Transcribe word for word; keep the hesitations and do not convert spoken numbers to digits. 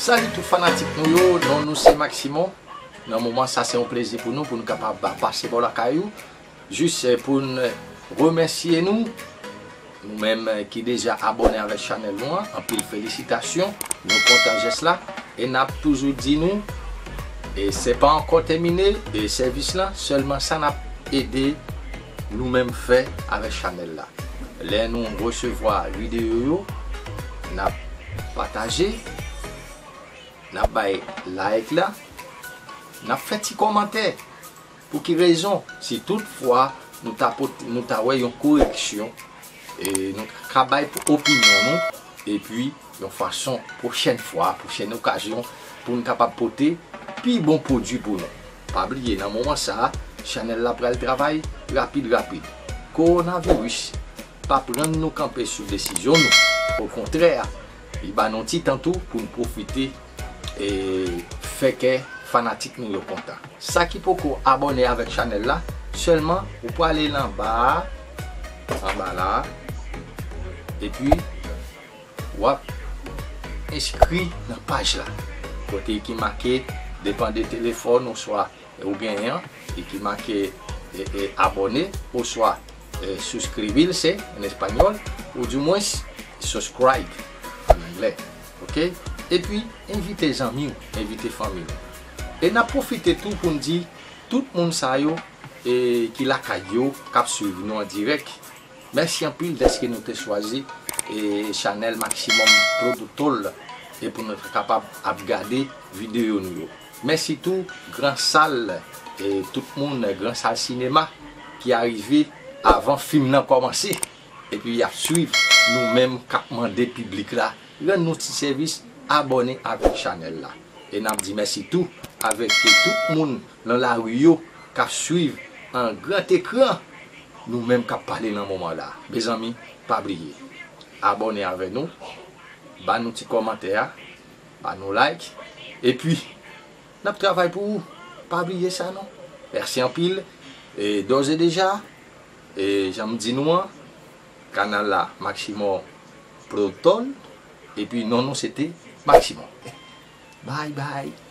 Salut tout fanatik nou yo, non nou se Maximon. Nan moman sa se yon plezi pou nou, pou nou kapab pase bò lakay ou. Jis eh, pou n remèsye nou, nou menm eh, ki deja abòne avèk chanèl nou an, anpil felisitasyon, nou kontan jès la, e n ap toujou di nou, e se pa ankò tèmine, e sèvis la, sèlman sa n ap ede nou menm fè avèk chanèl la. Lè nou resevwa videyo yo, n ap pataje, n ap bay like la, n ap fè ti kòmantè. Pou ki rezon? Si tout fwa nou ta pot, nou ta wè yon koreksyon, e nou ka bay pou opinyon nou, epi yon fason pwochèn fwa, pwochèn okazyon, pou nou kapab pote pi bon pwodui pou nou. Pa bliye, nan moman sa a, chanèl la pral travay rapid rapid. Kowonaviris p ap rann nou kanpe sou desizyon nou. Okontrè, li ba nou ti tan tou pou n pwofite e fè kè fanatik nou yo kontan. Sa ki poko abòne avèk chanèl la, sèlman ou prale nan anba a, anba la, epi w ap enskri nan paj la. Kote ki make depan de telefòn oswa ou genyen an, e ki make e, e, abòne oswa e, suscribirse en español, ou du moins subscribe en anglais. Ok? Epi, envite zanmi w, envite fanmi w. E n ap pwofite tou pou n di tout moun sa yo e, ki lakay yo, k ap swiv nou an dirèk, mèsi anpil dèske nou te chwazi e, chanèl Maximum Produktòl e pou nou te kapab ap gade videyo nou yo. Mèsi tou, gran sal e, tout moun, gran sal sinema ki arive avan fim nan kòmanse. Epi y ap swiv nou menm k ap mande piblik la rann nou ti sèvis, abòne avèk chanèl la. E n ap di mèsi tou avèk tout moun nan lari yo k ap swiv an gran ekran nou menm k ap pale nan moman la. Mezanmi, pa bliye, abòne avè nou, ba nou ti kòmantè a, ba nou like, epi n ap travay pou ou. Pa bliye sa non. Mèsi anpil. E dòz e deja, e jan m di nou an, kanal la Maximum Produktòl, epi non nou se te Maximum. Bye bye.